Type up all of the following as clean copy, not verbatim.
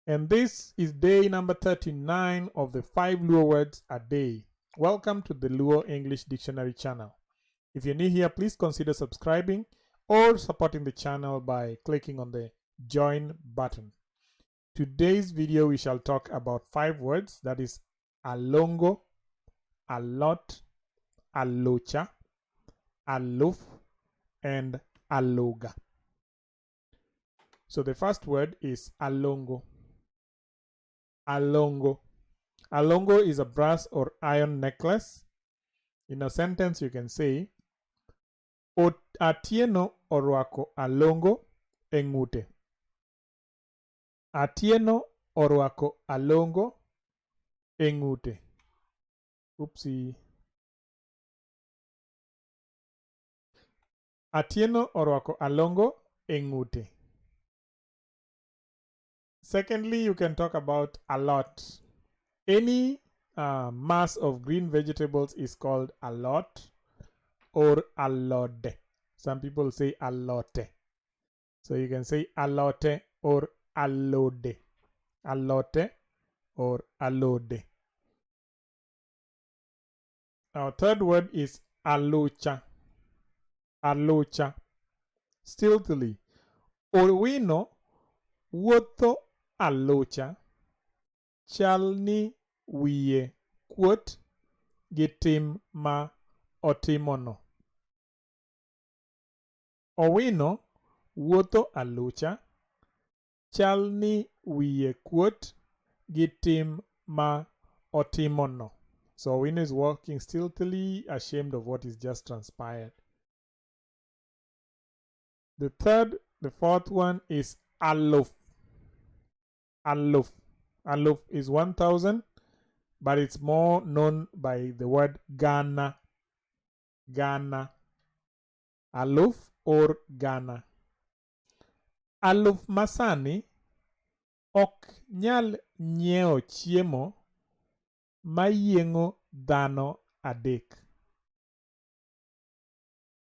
And this is day number 39 of the 5 Luo words a day. Welcome to the Luo English Dictionary channel. If you're new here, please consider subscribing or supporting the channel by clicking on the join button. Today's video, we shall talk about 5 words, that is alongo, alot, alucha, aluf, and aluga. So the first word is alongo. Alongo. Alongo is a brass or iron necklace. In a sentence, you can say, Atieno orwako alongo e ng'ute. Atieno orwako alongo e ng'ute. Oopsie. Atieno orwako alongo e ng'ute. Secondly, you can talk about a lot. Any mass of green vegetables is called a lot or alode. Some people say alote. So you can say alote or alode. Alote or alode. Our third word is alucha. Alucha. Stealthily. Owino wuotho alucha, chal ni wiye kuot gi tim ma otimono. Owino wuotho alucha, chal ni wiye kuot gi tim ma otimono. So Owino is walking stealthily, ashamed of what is just transpired. The fourth one is aluf. Aluf. Aluf is 1,000, but it's more known by the word Ghana. Ghana. Aluf or Ghana. Aluf masani ok nyal nyiewo chiemo mayieng'o dhano adek.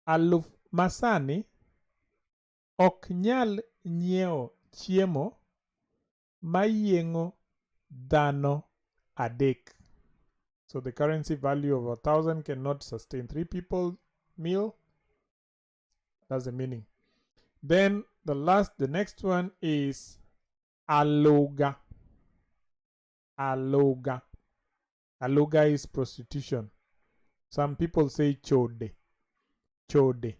Aluf masani ok nyal nyiewo chiemo mayieng'o dhano adek. So the currency value of 1,000 cannot sustain 3 people meal. That's the meaning. Then the next one is aluga. Aluga. Aluga is prostitution. Some people say chode. Chode.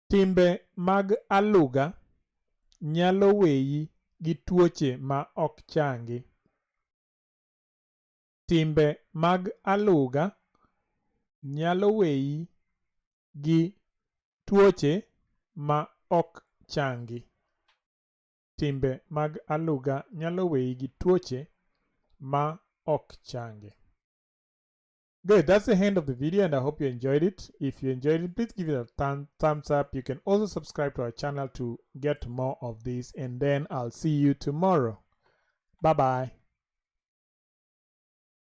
Timbe mag aluga nyalo weyi gi tuoche ma ok changi. Timbe mag aluga nyalo weyi gi tuoche ma ok changi. Timbe mag aluga nyalo weyi gi tuoche ma ok changi. Good, that's the end of the video and I hope you enjoyed it. If you enjoyed it, please give it a thumbs up. You can also subscribe to our channel to get more of this, and then I'll see you tomorrow. Bye-bye.